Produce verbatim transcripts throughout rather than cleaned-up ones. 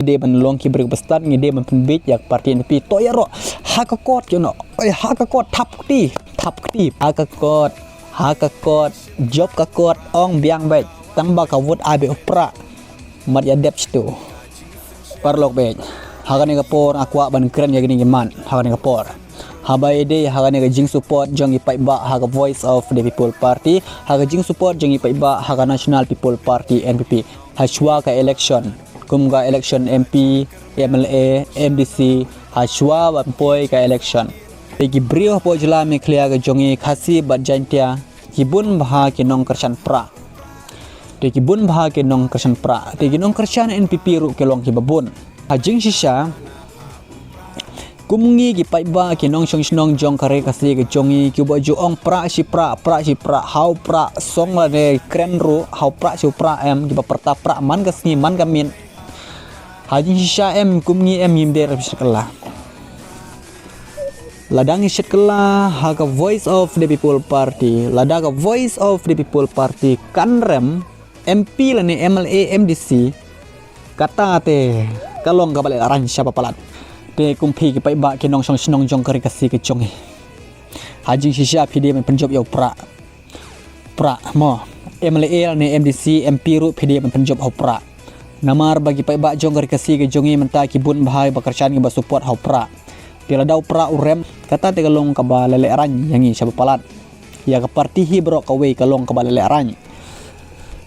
Ngi dei ban long ki briew ba stad, ngi dei ban pynbieit ïa ka party N P P. To ïaroh ha ka kot, you know. Oi, ha ka kot, thap kti, thap kti. Ha ka kot, ha ka kot, jop ka kot, ong biang beit. Tang ba ka vote ai beit u Prah. Mat ïa dep shtu. Paralok beit. Ha kane ka por nga kwah ban kren ïa kine ki mat. Ha kane ka por. Haba ïadei ha kane ka jingsupport jong ki paidbah ha ka Voice of the People Party, ha ka jingsupport jong ki paidbah ha ka National People Party, N P P, ha shuwa ka election, kum ka election M P, M L A, M D C, ha shuwa ban poi ka election. Te ki briew hapoh jylla Meghalaya ka jong ngi Khasi bad Jaintia ki bun bha ki nongkyrshan Prah. Te ki bun bha ki nongkyrshan Prah. Te ki nongkyrshan N P P ruh ki long kiba bun. Ha jingshisha, kum ngi ki paidbah ki nongshong shnong jong ka ri Khasi ka jong ngi, kiba ju ong Prah shi Prah, Prah shi Prah, ha u Prah, song lane kren ruh, ha u Prah shi u Prah em, kiba pyrta Prah man ka sngi man ka miet. Ha jingshisha em, kum ngi em, ngim dei ban shet kylla. Lada ngi shet kylla ha ka Voice of the People Party, lada ka Voice of the People Party kan rem M P lane M L A, M D C, kata te ka long kaba lehraiñ sha ba palat. Te kum phi ki paidbah ki nongshong shnong jong ka ri Khasi ka jong ngi, ha jingshisha phi dei ban pynjop ïa u Prah. Prah mo, M L A lane M D C, M P ruh phi dei ban pynjop ha u Prah. Namar ba ki paidbah jong ka ri Khasi ka jong ngi mynta ki bun bha ba kyrshan, kiba support ha u Prah. Te lada u Prah u rem, kata te ka long kaba lehraiñ ïa ngi sha ba palat. Ïa ka party hi baroh kawei ka long kaba lehraiñ.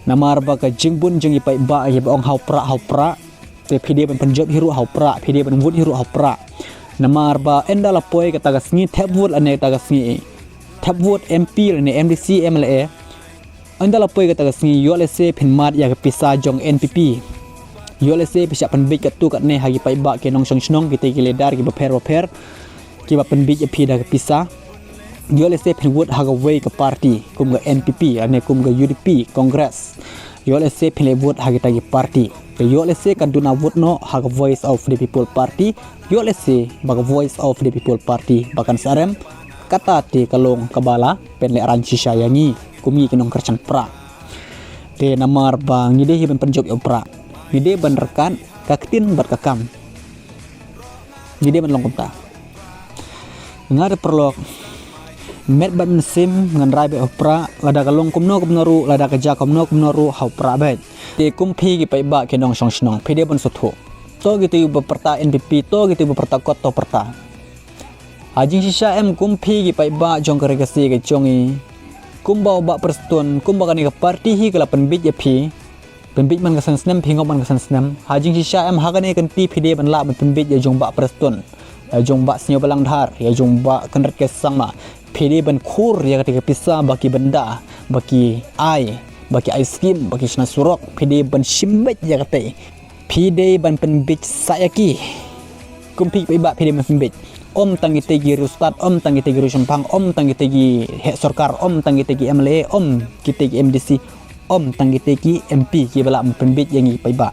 Namar ba ka jingbun jong ki paidbah kiba ong ha u Prah, ha u Prah. Te phi dei ban pynjop hi ruh ha u Prah, phi dei ban vote hi ruh ha u Prah. Namar ba ynda la poi kata ka sngi thep vote lane kata ka sngi thep vote M P lane M D C, M L A, ynda la poi kata ka sngi, ïoh lehse phin mad ïa ka pisa jong N P P. Ïoh lehse phi shah pynbieit katto katne ha ki paidbah ki nongshong shnong, kita ki leader kiba pher ba pher, kiba pynbieit ïa phi da ka pisa. Ïoh lehse phin vote ha kawei ka party, kum ka N P P, lane kum ka U D P, Congress. Ïoh lehse phin leh vote ha kita ki party. Te ïoh lehse kan duna vote noh ha ka Voice of the People Party. Ïoh lehse ba ka Voice of the People Party ba kan sa rem. Kata te ka long kaba la pynlehraiñ shisha ïa ngi kum ngi ki nongkyrshan Prah. Te namar ba ngi dei hi ban pynjop ïa u Prah, ngi dei ban ryngkat ka ktien bad ka kam. Ngi dei ban long kumta. Nga te paralok, met bad mynsiem ngan rai beit ha u Prah, lada ka long kumno kumno ruh, lada ka jia kumno kumno ruh, ha u Prah beit. Te kum phi ki paidbah ki nongshong shnong, phi dei ban sngewthuh. To kito kiba pyrta N P P, to kito kiba pyrta kot, to pyrta. Ha jingshisha em, kum phi ki paidbah jong ka ri Khasi ka jong ngi, kumba u Bah Prestone, kumba kane ka party hi ka la pynbieit ïa phi, pynbieit man ka san snem, phi ngop man ka san snem. Ha jingshisha em, ha kane ka kynti phi dei ban lah ban pynbieit ïa jong Bah Prestone, ïa jong Bah Sniawbhalang Dhar, ïa jong Bah Conrad K Sangma. Phi dei ban khur ïa kata ka pisa ba ki bynda, ba ki ai, ba ki ai skim, ba ki shna surok. Phi dei ban shim beit ïa kata. Phi dei ban pynbieit sa ïa ki. Kum phi ki paidbah phi dei ban pynbieit. Ym tang kita ki riewstad, ym tang kita ki riewshemphang, ym tang kita ki heh sorkar, ym tang kita ki M L A, ym kita ki M D C, ym tang kita ki M P kiba lah ban pynbieit ïa ngi ki paidbah.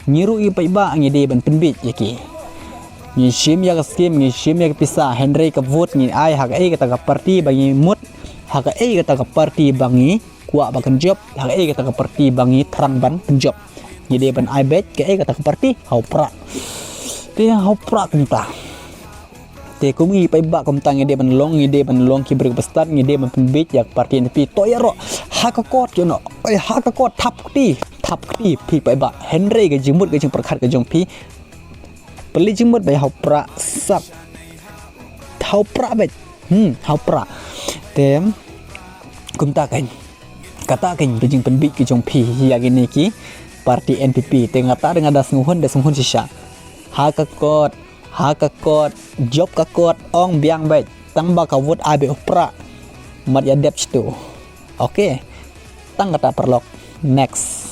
Ngi ruh ki paidbah ngi dei ban pynbieit ïa ki. Ngi shim ïa ka skim, ngi shim ïa ka pisa, hynrei ka vote ngi ai ha kaei kata ka party ba ngi mut, ha kaei kata ka party ba ngi kwah ba kan jop, ha kaei kata ka party ba ngi thrang ban pynjop. Ngi dei ban ai beit kaei kata ka party, ha u Prah. Te ha u Prah kumta. Te kum ngi paidbah kumta ngi dei ban long, ngi dei ban long ki briew ba stad, ngi dei ban pynbieit ïa ka party N P P. To ïaroh ha ka kot, you know. Oi, ha ka kot, thap kti, thap kti phi paidbah. Hynrei ka jingmut ka jingpyrkhat ka jong phi, pynleit jingmut beit ha u Prah sap. Ha u Prah beit. Hmm, ha u Prah. Te kumta kan. Kata kan ka jingpynbieit ka jong phi ïa kine ki party N P P. Te nga ta da nga da sngewhun, da sngewhun shisha. Ha ka kot, ha ka kot, jop ka kot, ong biang beit. Tang ba ka vote ai beit u Prah. Mat ïa dep shtu. Okay. Tang kata paralok. Next.